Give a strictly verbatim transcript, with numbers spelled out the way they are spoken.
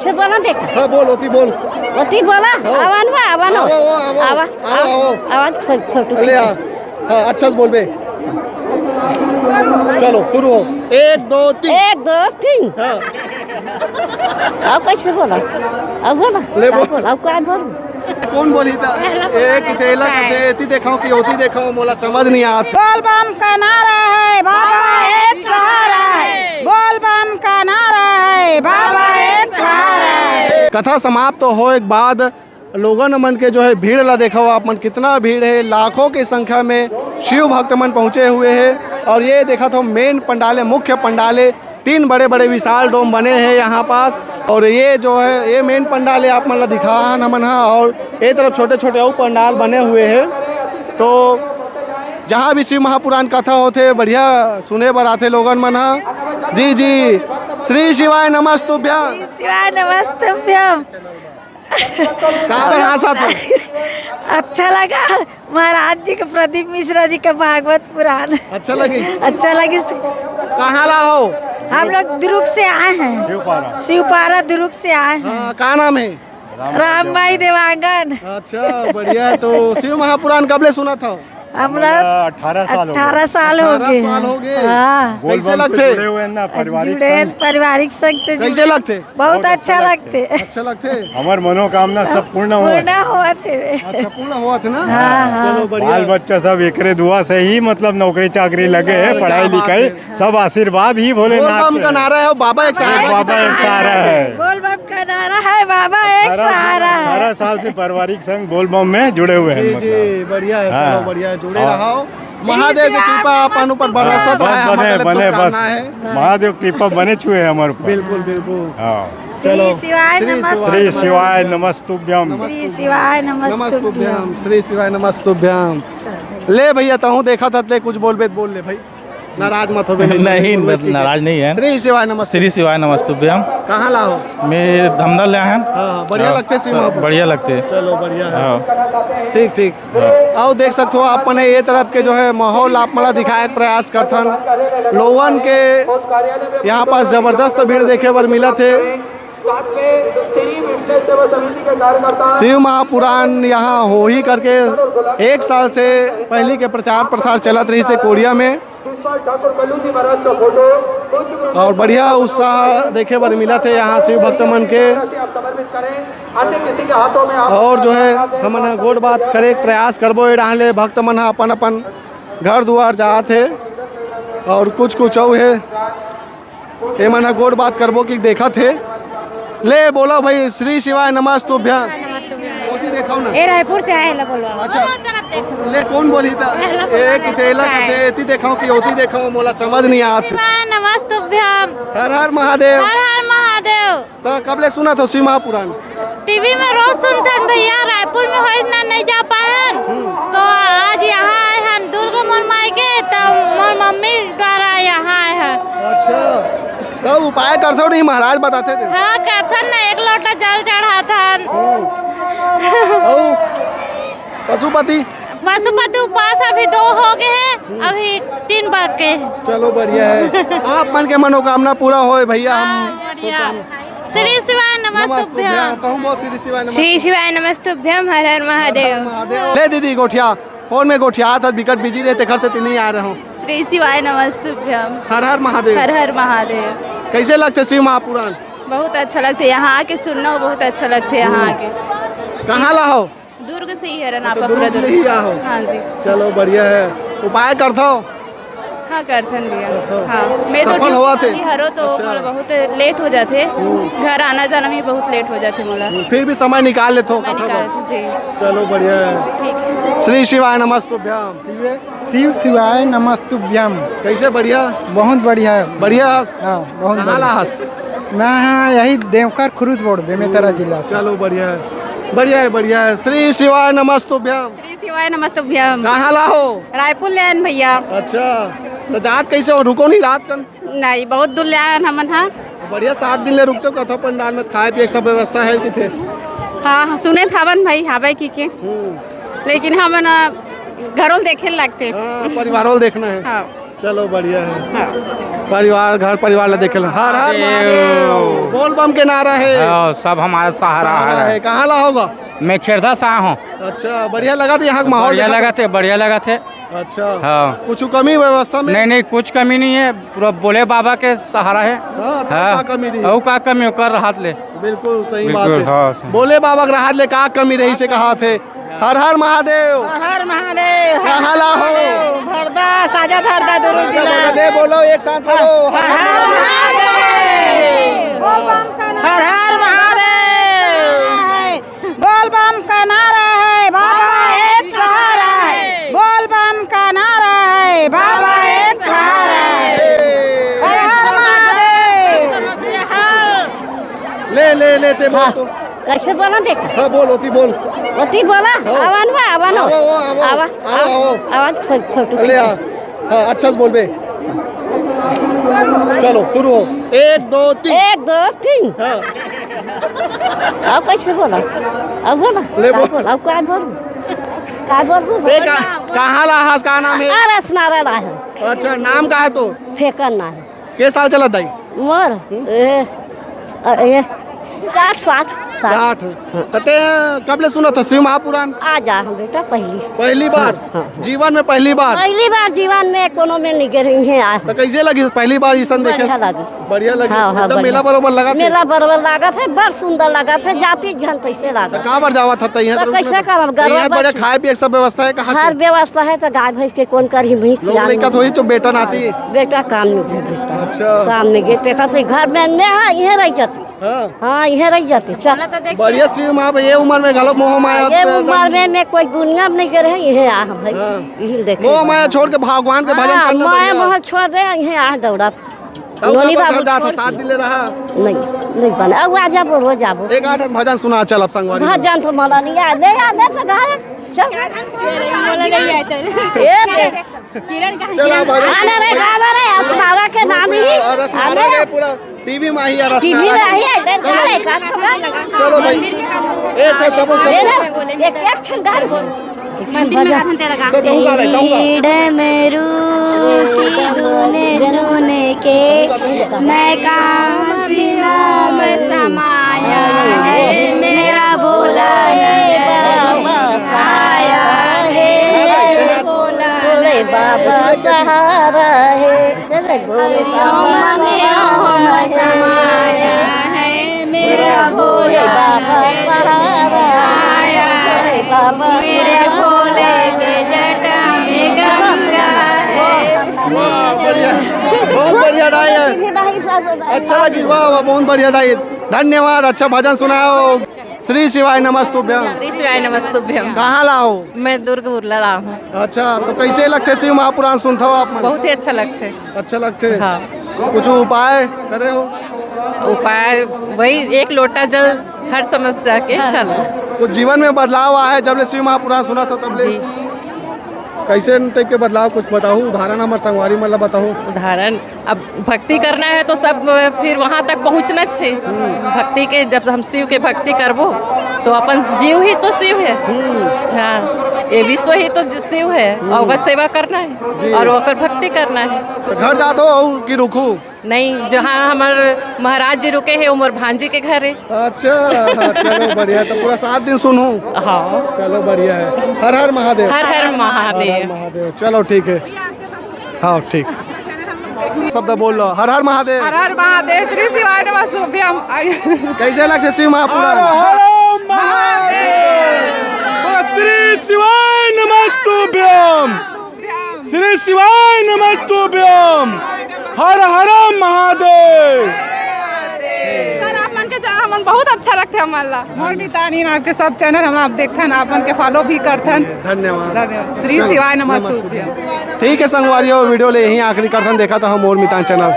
से बोला बेटा। हाँ, बोल, ओती बोल। ओती बोला। हाँ। आवा ना, आवा ना। आवा, आवा, आवा, आवा, आवा, आवा। आवा, फोटो ले खींचा। आ। हाँ, अच्छा से बोलबे। चलो, शुरू हो। एक, दो, तीन। एक, दो, तीन। हाँ। अब कैसे बोला? अब बोला? ले का बोल। बोला? अब का बोल? कौन बोली था? पहला एक बोला। तेला का दे, एती देखाओ कि ओती देखाओ, मोला समझ नहीं आत। बोल बम का नारा है, बाबा एक सहारा है। बोल बम का नारा है, बाबा एक सहारा है। कथा समाप्त होए के बाद लोगन मन के जो है भीड़ ला देखो आप मन, कितना भीड़ है, लाखों की संख्या में शिव भक्त मन पहुँचे हुए हैं। और ये देखा था मेन पंडाले, मुख्य पंडाले, तीन बड़े बड़े विशाल डोम बने हैं यहाँ पास। और ये जो है ये मेन पंडाल है, आप मन ला दिखा हन हमन हा। और ये तरफ छोटे छोटे अउ पंडाल बने हुए हैं। तो जहाँ भी शिव महापुराण कथा होथे बढ़िया सुने बर आथे लोगन मन हा। जी जी, श्री शिवाय नमस्तुभ्यम। शिवाय नमस्तुभ्यम। काबर हाँसत हो? अच्छा लगा महाराज जी के, प्रदीप मिश्रा जी के भागवत पुराण। अच्छा लगी? अच्छा लगी। कहाँ ला हो? हम लोग दुर्ग से आए हैं। शिवपारा। शिवपारा दुर्ग से आए हैं। हाँ, का नाम है? रामबाई देवांगन। अच्छा, बढ़िया है। तो शिव महापुराण कब ले सुनत हो? हमरा अठारह साल हो गए। अठारह साल हो गए। अठारह साल हो गए। हाँ। बोल कैसे बम से लगथे? जुड़े हुए हैं ना, पारिवारिक जुड़े हैं, संघ। पारिवारिक संघ से कैसे जुड़े। लगथे? बहुत बहुत अच्छा अच्छा लगथे। लगथे। अच्छा लगथे? हमर मनोकामना सब पूर्ण हुआ। पूर्ण हुआ थे। अच्छा, पूर्ण हुआ थे ना? हाँ, हाँ। चलो, बढ़िया। बाल बच्चा सब एकरे दुआ से ही, मतलब, नौकरी चाकरी लगे है, अरे, पढ़ाई क्या बात लिखाई, है। सब आशीर्वाद ही बोल भोलेनाथ बम के का है। नारा है, बाबा एक सहारा। बाबा एक सहारा है। बोल बम का नारा है, बाबा एक अठारह सहारा है। अठारह साल से पारिवारिक संघ बोल बम में जुड़े हुए हैं, जी, जी, मतलब। बढ़िया है, हाँ। चलो, बढ़िया है, जुड़े हाँ। रहो। श्री महादेव की शिवाय कृपा अपन ऊपर नमस्तुभ्यं। बरसत हाँ, रहे, बस हमारे बने, सब बने, बस। शुभकामना है। महादेव कृपा बने छुए हमारे ऊपर। बिल्कुल, बिल्कुल। हाँ। चलो, श्री शिवाय श्री नमस्तुभ्यं। श्री शिवाय नमस्तुभ्यं। श्री शिवाय नमस्तुभ्यं। नमस्तुभ्यं, श्री शिवाय नमस्तुभ्यं। ले भैया, तहूँ देखा था, ते कुछ बोलबे त बोल ले भाई। नाराज मत होबे, नहीं, नहीं, बोलबे न-, इसके नाराज नहीं है। श्री शिवाय नमस्तुभ्यं। श्री शिवाय नमस्तुभ्यं। कहाँ ला हो? मैं धमदल ले आए हैं। हाँ, बढ़िया हाँ, लगते शिव तो महापुर। बढ़िया लगते। चलो, बढ़िया है। हाँ। ठीक, ठीक। हाँ। आओ, देख सकते हो आप मन ये तरफ के जो है माहौल आप मन ला दिखाए के प्रयास करथन। लोगन के यहाँ पास जबरदस्त भीड़ देखे बर मिलत हे। शिव महापुराण यहाँ होही करके एक साल से पहली के प्रचार प्रसार चलत रहिस हे कोरिया में। और बढ़िया उत्साह देखे बर मिलत हे यहाँ शिव भक्त मन के। और जो है हमन ह गोठ बात करे के प्रयास करबो, ए डहान ले भक्त मन ह अपन अपन घर दुआर जात हे और कुछ कुछ अउ हे। ए मन ह गोठ बात करबो कि देखत हे। ले बोला भाई, श्री शिवाय नमस्तुभ्यं। ओती देखाओ ना। ए रायपुर से आए ला बोलवा। अच्छा। ले कौन बोली था? ए कि तेला करते, एती देखाओ कि ओती देखाओ, मोला समझ नहीं आत। शिवाय नमस्तुभ्यं। हर हर महादेव। हर हर महादेव। तो कब ले सुनत हो शिव महापुराण? टीवी में रोज सुनथन भैया, रायपुर में होइस ना, नहीं जा पाए हन। तो आज यहाँ आए हन दुर्ग मोर मायके, तो मोर मम्मी द्वारा यहाँ आए हन। अच्छा, तो उपाय करथो नहीं, महाराज बताते थे? हाँ, करथन ना, एक लोटा जल चढ़ाथन। अउ पशुपति? पशुपति उपास अभी दो हो गए हैं, अभी तीन बाकी है। चलो, बढ़िया है। आप मन के मनोकामना पूरा होए भैया। हम हाँ, बढ़िया। श्री शिवाय नमस्तुभ्यं। नमस्तुभ्यं। कहूँ बहुत श्री शिवाय नमस्तुभ्यं। श्री शिवाय नमस्तुभ्यं, हर हर महादेव। हर हर महादेव। ले दीदी, गोठिया, फोन में गोठिया था, बिकट बिजी रहे, तेखर से तिनी आ रहे हो। श्री शिवाय नमस्तुभ्यं। हर हर महादेव। हर हर महादेव। कैसे लगते शिव महापुराण? बहुत अच्छा लगते, यहाँ आके सुनना बहुत अच्छा लगते, यहाँ आके। कहाँ ला हो? दुर्ग से ही हरन। अच्छा, आप दुर्ग पूरा से दुर्ग। ही आओ। हाँ जी। चलो, बढ़िया है। उपाय करथो? हाँ, करथन भैया। करथो। हाँ, मैं तो सफल होवत हे? ड्यूटी वाली हरो तो अच्छा। मोला बहुत लेट हो जाथे। हम्म। घर आना जाना में बहुत लेट हो जाथे मोला। हम्म, फिर भी समय निकाल लेथो समय कथा निकाल बर। जी। चलो, बढ़िया है। ठीक। श्री शिवाय नमस्तुभ्यं। शिव शिवाय नमस्तुभ्यम। कैसे, बढ़िया? बहुत बढ़िया है। बढ़िया हस? हाँ, बहुत कहाँ बढ़िया। ला हस? मैं हाँ यही देवकर खुरुद बोर्ड, बेमेतरा हम्म, जिला से। चलो, बढ़िया है, बढ़िया है, बढ़िया है। श्री शिवाय नमस्तुभ्यम। श्री शिवाय नमस्तुभ्यम। कहाँ ला हो? रायपुर ले आयन भैया। अच्छा, तो जात कैसे हो, रुको नहीं रात कन? नहीं, बहुत दूर ले आयन हमन हा। बढ़िया, सात दिन ले रुकते हो कथा पंडाल में, खाए पिए के सब व्यवस्था है कि थे? हाँ, हाँ, सुने थावन भाई, हावे की के। हम्म। लेकिन हमन, अ, घरों देखे लगते। हाँ, परिवारों देखना है। हाँ। चलो, बढ़िया है। परिवार, घर परिवार ला देखे ला। हर हर महादेव। महादेव। बोल बम के नारा है। हाँ, सब हमारा सहारा सहारा है। है। कहाँ ला होगा? मैं खेरदा से आया हूँ। अच्छा, बढ़िया लगा था यहाँ का माहौल बढ़िया देखा लगा था? थे, बढ़िया लगा थे। अच्छा। हाँ। कुछ कमी व्यवस्था में? नहीं, नहीं, कुछ कमी नहीं है, पूरा भोले बाबा के सहारा है। हाँ, तो हाँ। का कमी रही? और का कमी, ओकर हाथ ले। बिल्कुल सही बिल्कुल, बात है। हाँ, सही। भोले बाबा के हाथ ले का कमी रही से कहा थे। हर हर महादेव। हर हर महादेव। कहाँ ला हो? भरदा, साजा भरदा, दुर्ग जिला। ले बोलो, एक साथ बोलो। हर हर महादेव। हर हर महादेव। बोल बम का नारा है, बाबा एक सहारा है। बोल बम का नारा है, बाबा एक सहारा है। हर हर महादेव। ले, ले, ले, ते बोल हाँ, तो। कैसे बोला बेटा? हाँ, बोल, ओती बोल। ओती बोला? हाँ। आवा ना, आवा ना। आवा, आवा, आवा। आवा, आवा, आवा। आवा, फोटो ले खींच। आ। हाँ, अच्छा से बोलबे। चलो, शुरू हो। एक, दो, तीन। एक, दो, तीन। हाँ। अब कैसे बोला? अब बोला? ले का बोल। बोला? अब का बोलूं? का बोलूं? ए, का, कहाँ ला हस? का नाम है? आरस नारायण आहे। अच्छा, नाम का है तो? फेकन ना है। के साल चलत दाई? मोर? ए, अ, ए, साठ, साठ, साठ। साठ। त ते कब ले सुनत हस शिव महापुराण? आज आए हँव बेटा, पहली। पहली बार? हाँ, हाँ, हाँ। जीवन में पहली बार? पहली बार जीवन में, कोनो में नहीं गे रही हैं आज। त कैसे लगिस पहली बार इसन देखे? बढ़िया लगिस। बढ़िया लगिस। हाँ, हाँ, एकदम बढ़िया। मेला बरोबर लगा थे? मेला बरोबर लागत है, बड़ सुंदर लागत है, जाति जन कैसे लागत। त का बर जावत हस त इहाँ त तो कैसे करब? इहाँ गरबा बढ़िया से। खाए पिए के सब व्यवस्था है, कहाँ हर के? व्यवस्था है, त गाय भैंस के कौन करही, भैंस लोग सियान लइका में। थोड़ी जो बेटा नाती। बेटा काम में गए, बेटा। अच्छा। काम में गए, तेखर से घर में, में हाँ, इहे रह जाती। हाँ। हाँ, इहे रह जाती। चल। बढ़िया शिव माँ, ये उम्र में घलो मोह माया ये होते, उम्र एकदम। में, में कोई दुनिया में नहीं गए रहे, इहे आ हम भाई। हाँ। यही देखे मोह माया छोड़ के भगवान के भजन हाँ, करना माया बढ़िया। मोह छोड़ दे, इहे आ दौड़ा। तब नोनी का बाबू घर जात छोड़ साथ के। दिले रहा। नहीं, नहीं बना। अब आ जाबो, रोज आबो। एक आध भजन सुना, चल अब संगवारी। भजन तो मला नहीं आ, ले आ, ले से गाय। चल। ए, ए। चला भाई। आना रे, गाना रे, असनारा के नाम ही। और असनारा आना। के पूरा टीवी में ही, और टीवी में असनारा। ही है, इधर चलो। गाना है, का छोड़ा? चलो भाई। ए, तो सब, सब। ए रे, एक, एक ठन गाना। मंदिर में गाथन तेरा गा। सब कहूँ गा रहे, कहूँ गा। डमरू की धुन सुन के मैं काशी में समाया है मेरा भोला। आया है भोला। भोले बाबा सहारा है। हरि ओम में ओम समाया है मेरा भोला। आया है मेरे भोले के जटा में गंगा है। वाह, बढ़िया। बहुत बढ़िया दाई है। अच्छा लगी, वाह, वाह, बहुत बढ़िया दाई। धन्यवाद, अच्छा भजन सुनाओ। श्री शिवाय नमस्तुभ्यम। श्री शिवाय नमस्तुभ्यम। कहाँ ला हो? मैं दुर्ग उरला ला हूँ। अच्छा, तो कैसे लगथे शिव महापुराण सुनथव आप मन? बहुत ही अच्छा लगथे। अच्छा लगथे? हाँ। कुछ उपाय करे हो? उपाय वही एक लोटा जल हर समस्या के हल। कुछ जीवन में बदलाव आए जब ले शिव महापुराण सुनत हो तब ले? जी। कैसे टाइप के बदलाव कुछ बताओ, उदाहरण हमर संगवारी मन ला बताओ। उदाहरण अब भक्ति करना है तो सब फिर वहाँ तक पहुँचना छे। भक्ति के, जब हम शिव के भक्ति करबो तो अपन जीव ही तो शिव है। हाँ, ये विश्व ही तो शिव है और ओकर सेवा करना है जी। और ओकर भक्ति करना है। तो घर जात हो कि रुकू? नहीं, जहाँ हमर महाराज जी रुके हैं वो मोर भांजी के घर है। अच्छा, चलो बढ़िया, तो पूरा सात दिन सुनू। हाँ। चलो बढ़िया है। हर हर महादेव। हर हर महादेव। हर हर महादेव। चलो ठीक है। हाँ, ठीक। शब्द बोल लो, हर हर महादेव। हर हर महादेव, श्री शिवाय नमस्तुभ्यम। कैसे लगथे शिव महापुराण? हर हर महादेव। श्री शिवाय नमस्तुभ्यम। श्री शिवाय नमस्तुभ्यम। हर हर महादेव। सर, आप मन के चैनल हमन बहुत अच्छा लगथे हमन ला। मोर मितान इन आपके सब चैनल हम आप देखथन, आप मन के फॉलो भी करथन। धन्यवाद। धन्यवाद। श्री चलो, शिवाय नमस्तुभ्यम। नमस्तुभ्यम। ठीक है संगवारियों, वीडियो ले यहीं आखिरी करथन। देखत रहो मोर मितान चैनल।